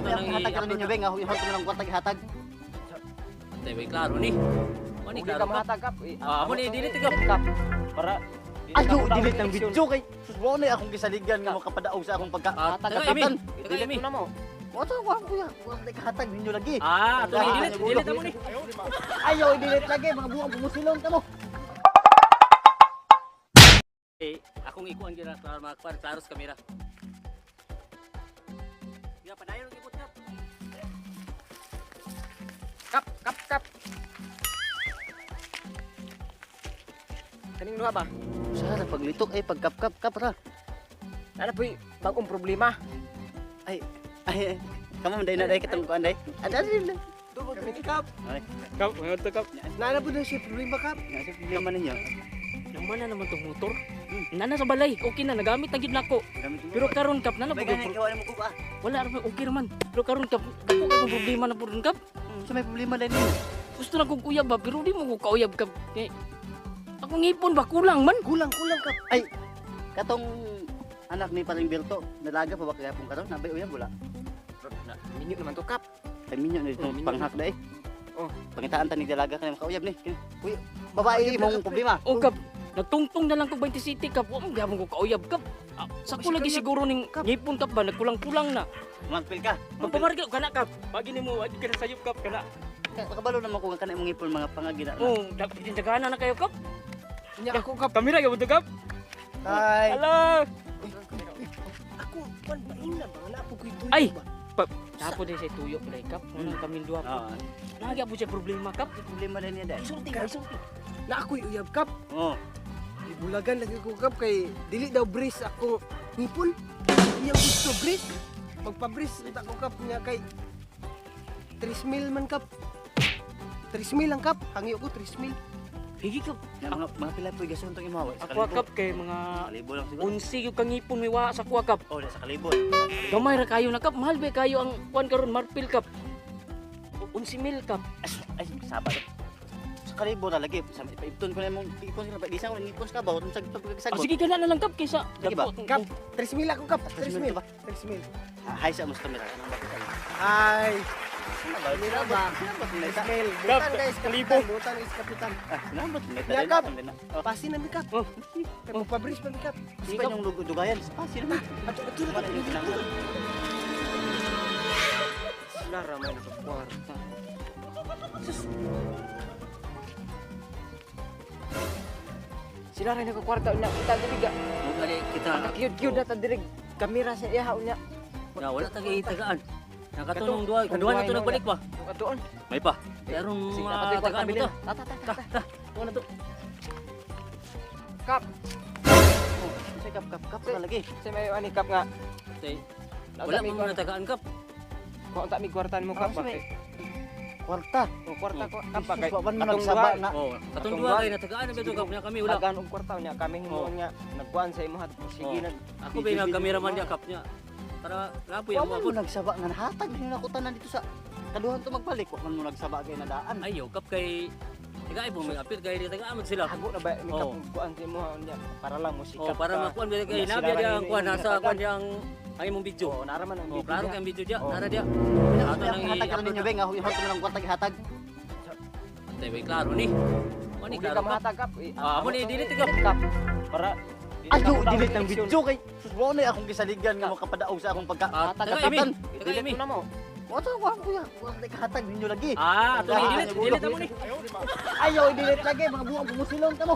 Ato nang Hatag ka i-upload ninyo na. be nga huyhon ko ng kwarta gihatag. Tay, way klaro ni. Mo ni Uli ka klaro, Kap. mahatag, Kap. Ah, amo ni delete, Kap. Kap. Para Ayo, delete ang video kay sus mo na akong gisaligan nga makapadaog sa akong pagka. Ah, Hatag taga ka, imi. Katan. Taga Delete imi. mo na mo. Mo to wa kuya, wa hatag ninyo lagi. Ah, ato nang i-delete, delete amo ni. Ayo, delete lagi mga buang bumusilong kamo. Eh, akong ikuan gira para makakuan klaro sa kamera. Ya, padayon ang ibot, Kap. Kap, kap, kap. Kaning duha ba? Sa paglitok ay pagkap-kap kap ra. Ana po'y bagong problema. Ay, ay, kamo man day na day katong kuan day. Ada ada. Kami ni Kap. Ay, Kap, ngayon to, Kap. Naana po na siya problema, Kap. nasa problema ninyo. Naman na naman tong motor. Nana sa balay, okay na nagamit na gid nako. Pero karon, Kap, nana May po gani kawa nimo ko ba? wala ra okay raman. Pero karon, Kap, dako kay kong problema na pud ron, Kap. Sa may problema day ninyo. Gusto na kong uyab ba, pero di mo ko kauyab, Kap. Kay akong ngipon ba kulang man. Kulang kulang kap. Ay, katong anak ni Paring Berto, nalaga pa ba kaya pong karon? Nabay uyab wala. Minyo naman to, Kap. Ay minyo na dito Oh, minyo. panghak day. Oh. Pangitaan ta ni dalaga kay makauyab ni. Uy, babae imong problema. O Kap, nagtungtong na lang ko 20 City, Kap. Wa man gyapon ko kauyab, Kap. Ah, sa ko lagi siguro ning ngipon, Kap, ba nagkulang-kulang na. Magpil ka. Magpamarga kana, Kap. Pagi nimo wag ka na sayop, Kap, kana. Nakabalo naman ko nga kana imong ipon mga pangagina. Oh, dagana na kayo, Kap. Nya ako, Kap. Kamera gyud to, Kap. Ay. Hello. Ako, kwan ba ina ba? Wala po ko'y tuyo Ay! ba? Tapo din sa tuyo pala, Kap. Wala kami duha po. Ah, Lagi po siya problema, Kap. problema day niya day. Isulti ka, isulti. Na ako'y uyab, Kap. Oh. Ibulagan lagi ko, Kap, kay dili daw bris ako ngipon. Iyang gusto bris. Magpabris uta ko, Kap, niya kay 3 mil man, Kap. 3 mil ang, Kap. Hangyo ko 3 mil. Higi, Kap. Ya, mga pila po gason tong imaw. Sa Ako, Kap, kay mga Kalibo lang siguro. unsi yung kangipon may wa sa kuha, Kap. Oh, sa kalibo. Gamay ra kayo na, Kap. Mahal ba kayo ang kuan karon marpil, Kap. 11 mil, Kap. Ay, saba. Sa kalibo na lagi. Sa paipton ko na imong ipon sila gisan ko ipon sa kabaw sa Ah, sige kana na lang, Kap, kaysa Sige ba? dagko. Kap, 3 mil ako, Kap. 3 3 mil mil. ba? 3 mil. Hi sa mas kamera. Anong bakit ay? Ay, Sinabot Kamera ba? Sinabot na 3 mil. Kap, Butan guys, kapitan. Butan guys, kapitan. Ah, sinabot na Ya, Kap. Oh, Pasin na mi, Kap. Oh. Kay magpabris pa mi, Kap. Sige pa yung dugayan. Spasi naman. Ato, ato, ato, Wala yung kinahanglan. Sila ramay na kwarta. Sila rin nagkakwarta unya kita diri ga. Mugani kita. Cute cute na ta diri kamera sa iya unya. Na wala ta itagaan. Nakatunong duha, kaduha na to nagbalik pa. Atuon. May pa. Karong Sige, dapat yung tagaan mo kwarta to. Ta ta ta ta. Ta, wala to. Kap, Oh, sa kap kap kap ka lagi. sa may ani Kap nga. Tay, wala mo na tagaan, Kap. Kung unta mi kwarta nimo, Kap. Ah, ba? Kwarta. Oh, kwarta ko Kap ba kay. Sus, wa man mo Katong nagsaba duha. na. Oh, katong duha kay natagaan na to, Kap, nya kami wala. Tagaan og kwarta unya kami himuon nga nagkuan sa imo hat. Sige Oh. nag Ako ba yung kameraman niya, Kap, niya. Para napoy Wa ang man mga mo nagsaba nga nahatag ninyo na ko tanan dito sa kaduhan to magbalik. Wa man mo nagsaba kay nadaan. Ayo, Kap, kay taga mo may apil kay tagaan man sila. hago na ba mi Kap Oh. kuan sa imo unya para lang mo Oh, sikap. para ka. makuan ba kay Unya, nabi sila dia ra ang kuan ini- nasa ini kuan diyang ang imong video. Oh, nara man ang Oh, video. klaro diha. kay ang video dia, Oh. nara dia. Ato Ato nang hatag ka i-upload ninyo na. be nga huyhon ko ng kwarta gihatag. Tay, way klaro ni. Mo ni Uli klaro, ka Kap. mahatag, Kap. Ah, amo ni delete, Kap. Kap. Para Ayo, delete ang video kay sus mo na akong gisaligan nga makapadaog sa akong pagka. Ah, taga imi. Katan. Taga imi. Delete mo na mo. Mo to wa kuya, wa hatag ninyo lagi. Ah, ato ni delete, delete amo ni. Ayo, delete lagi mga buang bumusilong kamo.